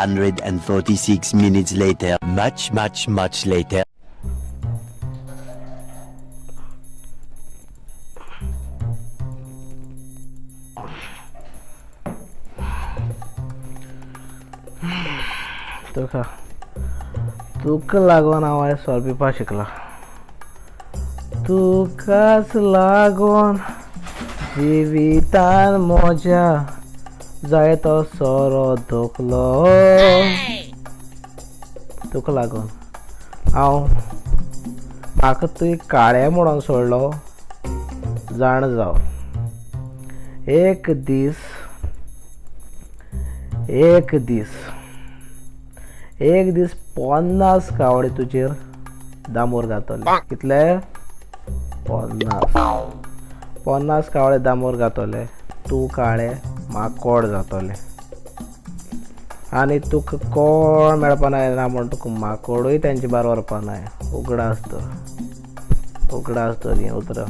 146 minutes later, much, much, much later. तुका तुका लागून हांव आयज सोरो पिवपा शिकलां. तुकाच लागून जिवितान म्हज्या जायतो सोरो धोकलो. तुका लागून हांव म्हाका तुवें काळें म्हणून सोडलो जाण जाव. एक दीस एक दीस एक दीस 50 कावडे तुजेर दामोर घातले. कितले? 50. 50 कावळे दामोर घातले. तूं काळे माकोड जातले आनी तुका कोण मेळपा ना म्हण तुका माकोडूय तेंचे बार व्हरपा नाय. उगडास दवर, उगडास दवर हीं उतरां.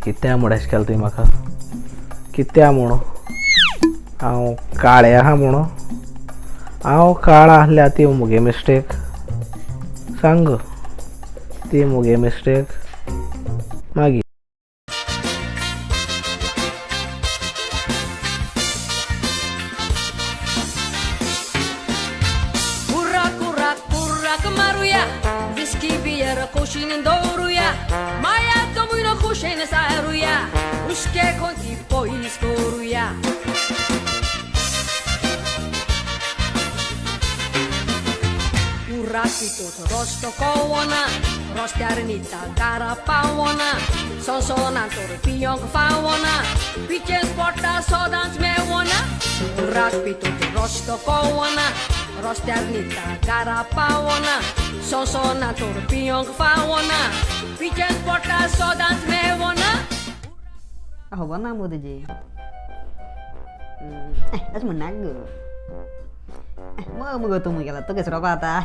कित्या म्हूण अशें केलें तुवें म्हाका? कित्या म्हूण हांव काळें आहा म्हणून? हांव काळो आसल्यार ती मुगे मिस्टेक? सांग, ती मुगे मिस्टेक? मागीर Kurak kurak kurak maruya, Whisky bier koshin doruya, Maya domuino khushen saruya, Ushke konti pois koruya. Urakitot rosto kowona, Rostiarnita garapawona, Sonsonantor piyong fawona, Pichen porta sodans mewona. Urakitot rosto kowona, Rostiarnita garapawona, Sonsonantor piyong fawona, Pichen porta sodans mewona. खबर ना मो तुजी. अशें म्हणनाका गो. मग मगो तूं गेला तो कचरो आतां.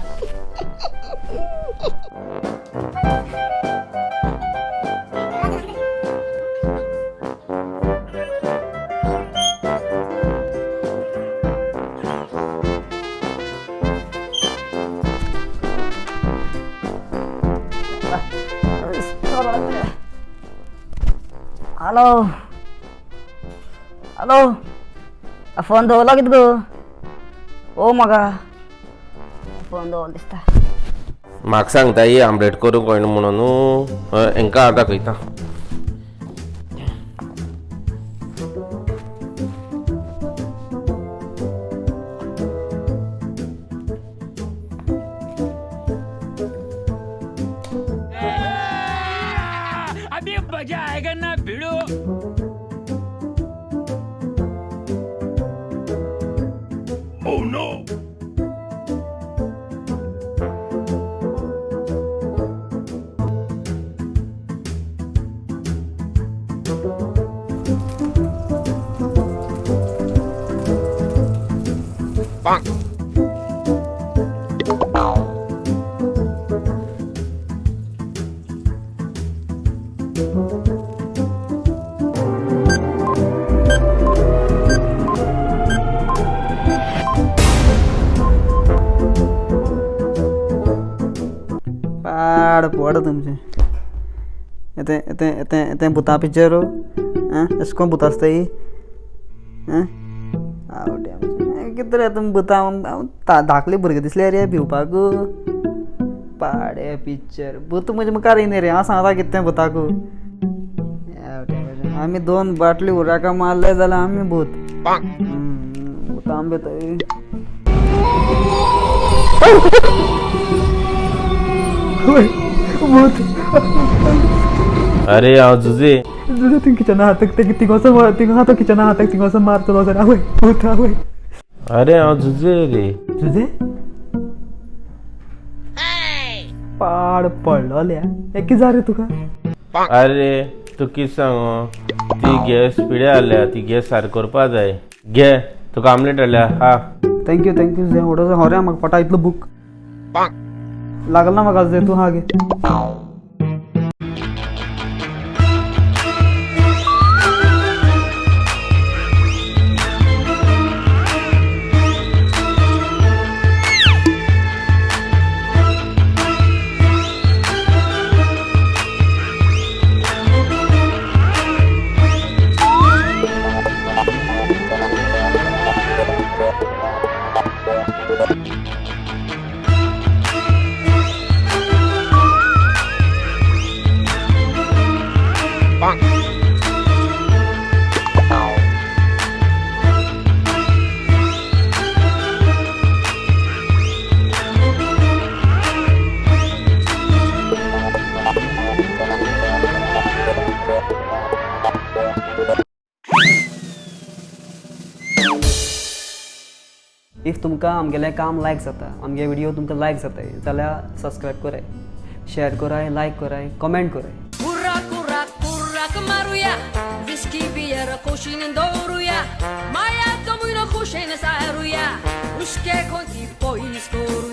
हॅलो हॅलो, फोन दवरलो कितें गो? ओ म्हाका फोन दवरलो दिसता. म्हाका सांगता ही आमलेट करूंक कळना म्हणून न्हू. हय, हेंकां हांव दाखयता. अभी मजा आएगा ना भिड़ो. पाड पड तुमचें. येतें येतें येतें येतें भुतां पिक्चर. आं, अशें कोण भुतां आसताय? आं, आवटे आमचें कितें रे तुमी भुतां? हांव धाकले भुरगे दिसले रे भिवपाक. पाडे पिक्चर भूत म्हजे मुखार येयना रे. हांव सांगता कितें तें भुताक. आमी 2 बाटली उराका मारले जाल्यार आमी भूत. भुतां भितर. भूत. अरे हांव जुजे. जुजे थिंग किचना हाताक थिंग वचोन थिंग आहा तो किचना हाताक थिंग वचोन मारतलो जाल्यार. आवय भूत आवय. अरे हांव जुजे रे. जुजे पाड पडलोल्या. हें कितें जालें रे तुका? अरे तूं कितें सांगू, ती गॅस पिड्या जाल्या, ती गॅस सारकी करपा जाय. घे तुका आमलेट हाडल्या हा. Thank you thank you जे होडो होरे म्हाका पोटा इतलो भूक लागल ना म्हाका. जे तूं हा गे. If तुमकां आमगेलें काम लायक जाता, आमगे विडियो तुमकां लायक जाताय जाल्यार सबस्क्रायब कराय, शेअर कराय, लायक कराय, कमेंट कराय. कुराक कुराक कुराक मारुया, विस्की बियर खोशीन दवरुया, मायाचो म्हयनो खोशेन सारुया, हुस्के कोणती पयस करुया.